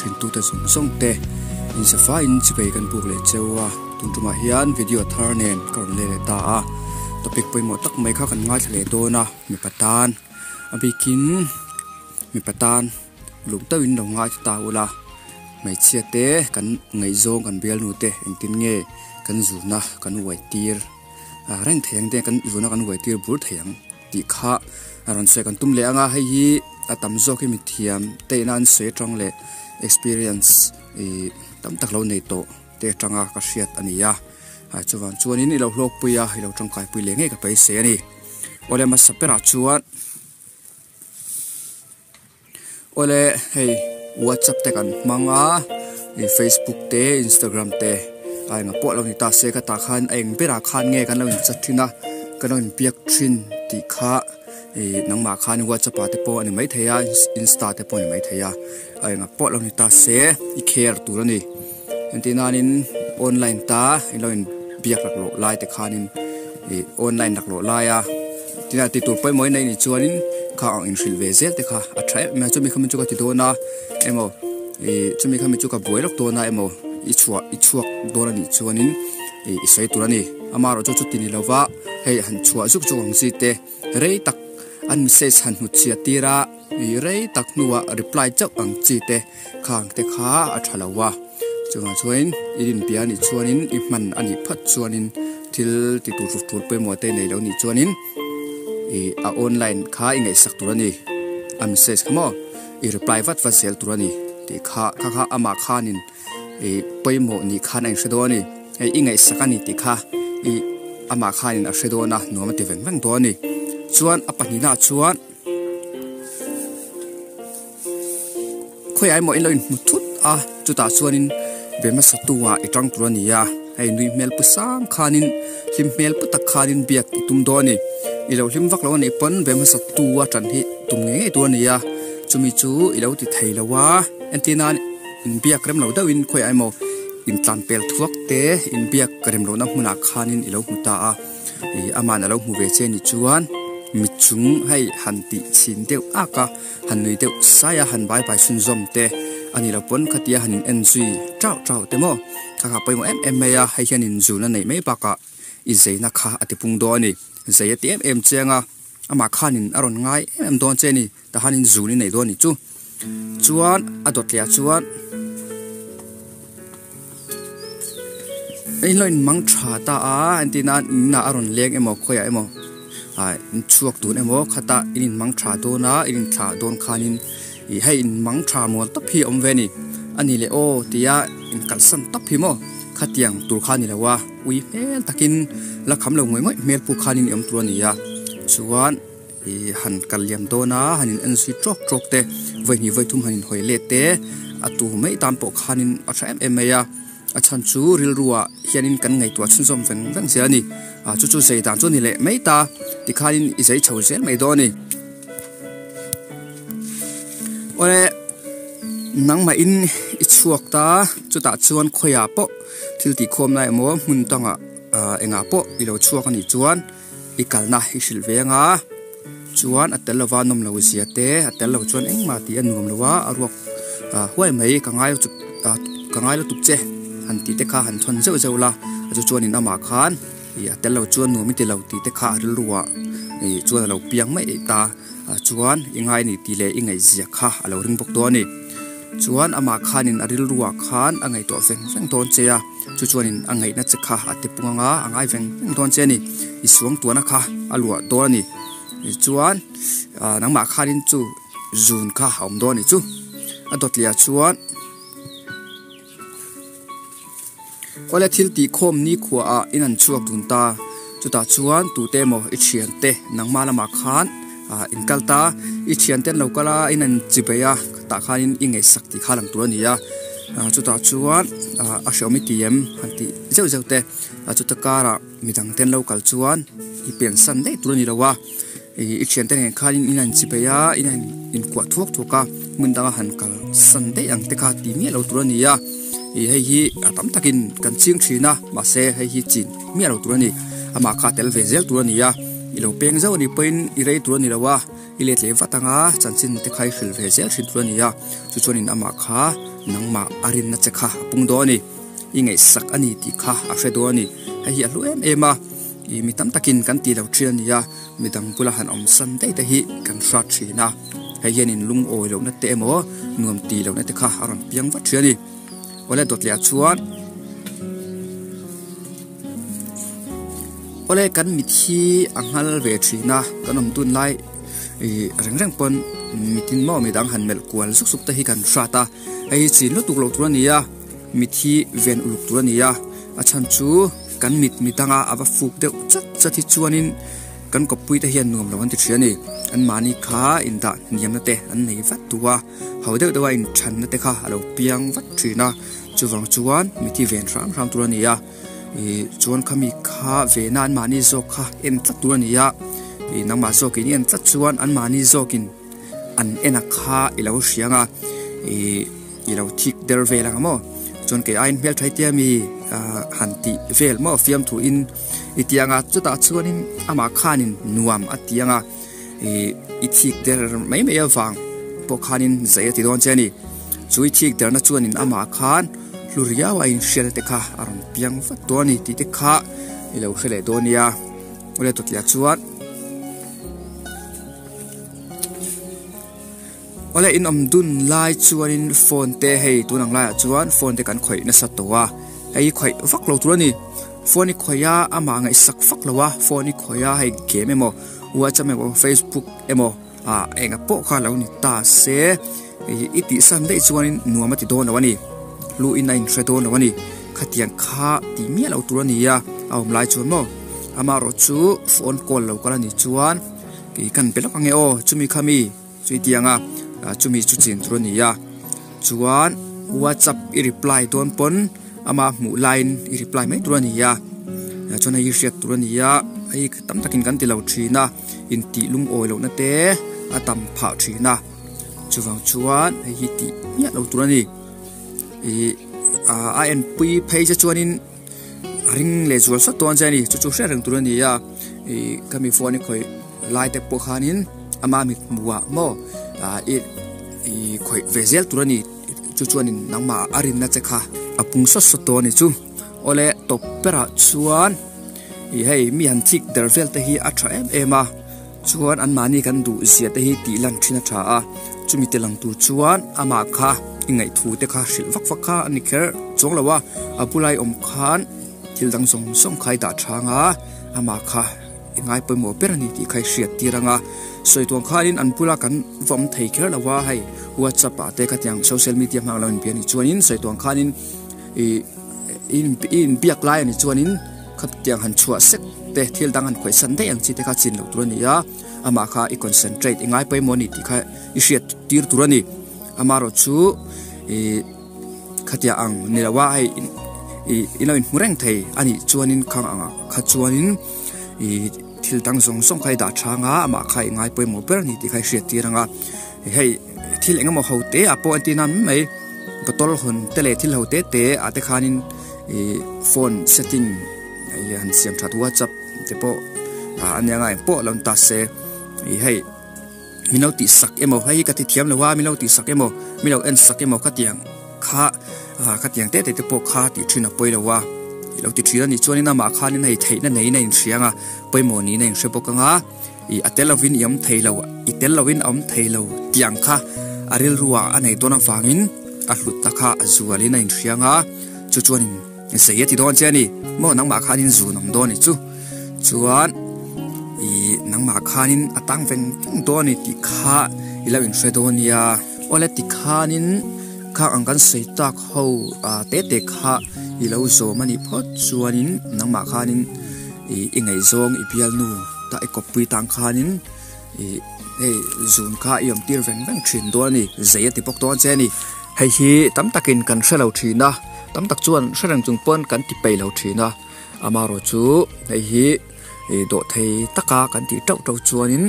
thin tute zawng zawng te inzafaiin chipei kan buk leh cheu a tun tumah hian video thar nen ka rawn let leh ta a topic pawimawh tak mai kha kan ngaithla leh dawn a mipa tan a bikin mipa tan luk deuhin lo ngaithla ta ula hmeichhia te kan ngaihzawng kan bialnu te engtin nge kan zuna kan uai tir reng thei ang te kan zuna kan uai tir bur thei ang. Tih kha a rawn sawi kan tum leh ang a, hei hi a tam zawk hi mithiam te ina an sawi atang leh experience ih tam tak lo nei tawh te atanga ka hriat a ni a, chuvang chuanin i lo hlawkpui a i lo tangkaipui leh ngei ka beisei a ni. Awle hmasa berah chuan Awle hei whatsapp te kan hmang a ih facebook te instagram te a engah pawh lo ni ta se ka tah khan a eng berah khan nge kan lo in chat thin a kan lo in biak thin tih kha ih nangmah khan whatsapp ah te pawh a ni maithei a insta te pawh a ni maithei a a engah pawh lo ni ta se i care tur a ni entir nanin online ta in lo in biak laklawh lai te khanin ih online laklawh lai a tina tih tur pawimawh in a nih chuanin kha ang inhrilh ve zel te kha a tha em em a chumi khami chu ka ti dawn a emaw ih chumi khami chu ka buai lawk dawn a emaw i chhuah i chhuak dawn a nih chuanin ih i sawi tur a ni amaherawh chu chuti ni lova hei han chhuah zuk zuk ang chi te rei tak an message han hnut chhiat tir a ih rei tak hnuah reply chauh ang chi te khang te kha a tha lo a chuvang chuanin i rinpia anih chuanin i hman anih phawt chuanin thil ti tur hruk tur pawimawh te nei lo nih chuanin ih a online kha i ngaihsak tur a ni a message kha maw i reply vat vat zel tur a ni tih kha kha kha amah khanin ih pawimawh nih khan a inhre dawn a ni hei i ngaihsak a ni tih kha ih amah khanin a hre dawn a nuam a ti veng veng dawn a ni chuan a pahnihnaah chuan. Khawiah emaw in lo inhmu thut a chutah chuanin be hmasa tu ah i tang tur a ni a hei nui hmel pu sang khanin hlim hmel pu tak khanin biak i tum dawn a ni i lo hlim vak lo a nih pawn be hmasa tu a tan hi tum ngei ngei tur a ni a chumi chu i lo ti thei lo a entir nan inbiak rem lo deuhin khawiah emaw intlan pel thuak te inbiak rem lohna hmunah khanin i lo hmu ta a. Ih aman alo hmu ve che ni chuan mit chung hei han tih chhin deuh ak a han nui deuh sai a han bai bai chhunzawm te a ni lo pawn khatia han in en zui tauh tauh te maw kha kha pawimawh em em mai a hei hian in zun a neih mai bakah i zeina kha a ti pung dawn a ni zei a ti em em chiang a amah khanin a rawn ngai em em dawn che a ni tahan in zun i nei dawn a nih chu chuan a dawt leh ah chuan. Englo in mang tha ta a entir nan inah a rawn leng emaw khawiah emaw ah in chhuak tun emaw khata in in mang tha dawn a in inthlah dawn khanin ih hei in mang tha mual tawp hi a awm ve a ni a ni leh aw tia in kalsan tawp hi maw khatiang tur kha a ni lo a ui hmel takin la kham lo ngawih ngawih hmel pawh khanin i awm tur a ni a chuan. Ih han kal liam dawn a han in en zui tawk tawk te vawi hnih vawi thum han in hawi let te a tu mai tan pawh khanin a tha em em mai a a chhan chu rilruah hianin kan ngaihtuah chhunzawm veng veng zel a ni ah chu chu zei dan chu a ni leh mai ta tikhanin i zei chho zel mai dawn a ni awle nangmah in i chhuak ta chutah chuan khawiah pawh thil tih khawm lai emaw hmun dangah ah engah pawh i lo chhuak a nih chuan. I kalna i hrilh ve anga chuan a tel lova nawm lo zia te a tel lo chuan engmah tih a nuam lo a a ruak ah huai mai ka ngai lutuk ah ka ngai lutuk che han tih te kha han thawn zeuh zeuh la chu chuanin amah khan ih a tel lo chuan nuam i ti lo tih te kha a rilru ah ih chuan a lo piang mai ta ah chuan i ngai a ni tih leh i ngaihzia kha a lo ring bawk dawn a ni chuan amah khanin a rilru ah khan a ngaihtuah veng veng dawn che a. Chu chuanin a ngaihna che kha a ti pung anga a ngai veng veng dawn che a ni. I suangtuahna kha a luah dawn a ni. Tichuan ah nangmah khanin chu zun kha a awm dawn a ni chu. A dawtliah chuan awle thil tih khawm ni khuaah in an chhuak dun ta. Chutah chuan tute emaw i thiante nangmah lamah khan ah in kal ta. I thiante an lo kal a in an chi bei a tah khanin i ngaihsak tih kha lang tur a ni a. Ah chutah chuan ah a hreawm i ti em han tih zeuh zeuh te ah chuta karah midang te an lo kal chuan i pen san daih tur a ni lo a ih i thiante nen khanin in han chi bei a in han inkuah thuak thuak a hmun danga han kal san daih ang te kha ti miah lo tur a ni a ih hei hi a tam takin kan ching thin a mahse hei hi chin miah lo tur a ni amah kha tel ve zel tur a ni a i lo peng zauh a nih pawhin i rei tur a ni lo a. I let leh vat anga chanchin te kha i hrilh ve zel thin tur a ni a, chu chuanin amah kha Nangmah a rinna che kha a pung dawn a ni. I ngaihsak a ni tih kha a hre dawn a ni. Hei hi a hlu em em a, ih mi tam takin kan tih lo thin a ni a, midang bula han awm san daih te hi kan hrat thin a. Hei hian in lungawi lohna te emaw nuam tih lohna te kha a rawn piang vat thin a ni. Awle dawt leh ah chuan awle kan mit hi a nghal ve thin a, kan awm dun lai ih reng reng pawn mitin maw midang han melh kual zuk zuk te hi kan hrat a, hei hi chin lutuk loh tur a ni a, mit hi ven uluk tur a ni a, a chhan chu kan mit midanga a va fuk deuh chat chat hi chuanin kan kawppui te hian nuam lo an ti thin a ni, an mahni kha indah hniamna te an nei vat duh a. Ho deuh deuh a inthanna te kha a lo piang vat thin a, chuvang chuan mithi ven hram hram tur a ni a, ih chuan khami kha vena an mahni zawk kha en tlat tur a ni a, ih nangmah zawkin i en tlat chuan an mahni zawkin an en a kha i lo hria ang a, ih i lo thik der vel ang maw, chuan kei aiin hmeltha i tia mi ah han tih vel maw fiamthu in i ti ang a, chutah chuanin amah khanin nuam a ti ang a. Ih i thik der mai mai avang pawh khanin zai a ti dawn che a ni. Chu i thik derna chuanin amah khan hlu riau a inhriatna te kha a rawn piang vat dawn a ni tih te kha i lo hre leh dawn nia. Awle tawtliah chuan Awle in awm dun lai chuanin phone te hei tun ang laiah chuan phone te kan khawih nasa tawh a, hei hi khawih vak lo tur a ni. Phone i khawih a amah ngaihsak vak lo a, phone i khawih a hei game emaw WhatsApp emaw Facebook emaw ah enga pawh kha lo ni ta se i tihsan daih chuanin nuam a ti dawn lo a ni. Lu in a inhre dawn lo a ni. Khatiang kha tih miah lo tur a ni a, a awm lai chuan maw amaherawh chu phone call lo kal a nih chuan kei kan be lawk ange aw chumi kha mi. Chui tianga chumi chu chin tur a ni a, chuan whatsapp i reply dawn pawn ama hmuh laiin i reply mai tur a ni a, chuan hei hi hriat tur a ni a, hei tam takin kan ti lo thin a, intih lungawi lohna te a tam phah thin a, chuvang chuan hei hi tih miah lo tur a ni, ih a enpui phei che chuanin. A ring leh zual sawt dawn che a ni chu chu hriat reng tur a ni a ih khami phone hi khawih lai te pawh khanin ama mit hmuh ah maw ah ih ih khawih ve zel tur a ni chu chuanin nangmah a rinna che kha a pung sawt sawt dawn a ni chu awle tawp berah chuan ih hei mi han chik der vel te hi a tha em em a chuan an mahni kan duh zia te hi tih lan thin a tha a chumi te lang tur chuan amah kha i ngaihthu te kha hrilh vak vak kha a ni kher chuang lo a a bulai awm khan thil dang zawng zawng kha i dah thang a amah kha i ngai pawimawh ber a ni tih kha i hriat tir ang a sawi tuang khanin an bula kan va awm thei kher lo a hei whatsapp ah te khatiang social media hmang lo inbia a nih chuanin sawi tuang khanin ih i inbiak lai a nih chuanin. Khatiang han chhuah sek te thil dang han khawih san daih ang chi te kha chin loh tur a ni a, amah kha i concentrate i ngai pawimawh a ni tih kha i hriat tir tur a ni. Amaherawh chu ih khatiang ang ni lo a hei ih i lo inhmu reng thei a nih chuanin khang angah kha chuanin ih thil dang zawng zawng kha i dah thang a, amah kha i ngai pawimawh ber a ni tih kha i hriat tir ang a. Hei thil eng emaw ho te ah pawh entir nan mai bottle hawn te leh thil ho te te ah te khanin ih phone setting ih han siam that whatsapp te pawh ah ania nga eng pawh lo ni ta se ih hei min lo tih sak emaw hei hi ka ti thiam lo a min lo tih sak emaw min lo en sak emaw khatiang kha ah khatiang te te te pawh kha tih thin a pawi lo a i lo ti thin a nih chuanin amah khanin hei theihna neiin a inhria ang a pawimawh niin a inhre bawk ang a. Ih a tel lovin i awm thei lo, i tel lovin a awm thei lo tih ang kha a rilruah a nei dawn avangin a hlutna kha a zualin a inhriang a, chu chuanin zei a ti dawn che a ni. Maw nangmah khanin zun awm dawn a ni chu. Chuan ih nangmah khanin a tang veng veng dawn a ni tih kha i lo inhre dawn nia. Awle tikhanin khang ang kan sawi tak ho ah te te kha i lo zawm a nih phawt chuanin nangmah khanin ih i ngaihzawng i bialnu. Tah i kawppui tang khanin ih hei zun kha i awm tir veng veng thin dawn a ni, zei a ti bawk dawn che a ni. Hei hi tam takin kan hre lo thin a, tam tak chuan hre reng chung pawn kan ti peih lo thin a, amaherawh chu hei hi ih dawhthei taka kan tih teuh teuh chuanin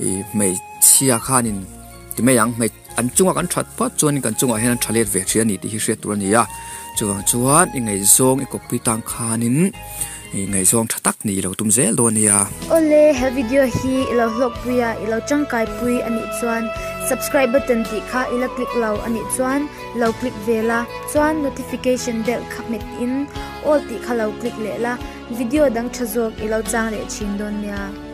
ih hmeichhia khanin ti mai ang hmei an chunga kan that phawt chuanin kan chungah hian an tha let ve thin a ni tih hi hriat tur a ni a, chuvang chuan i ngaihzawng i kawppui tang khanin. Ngaihzawng tha tak nih i lo tum zel dawn nia. Awle, he video hi i lo hlawkpui a, i lo tangkai pui a nih chuan subscribe button tih kha i la click lo a nih chuan lo click ve la, chuan notification bell kha hmet in all tih kha lo click leh la, video dang tha zawk i lo chang leh thin dawn nia.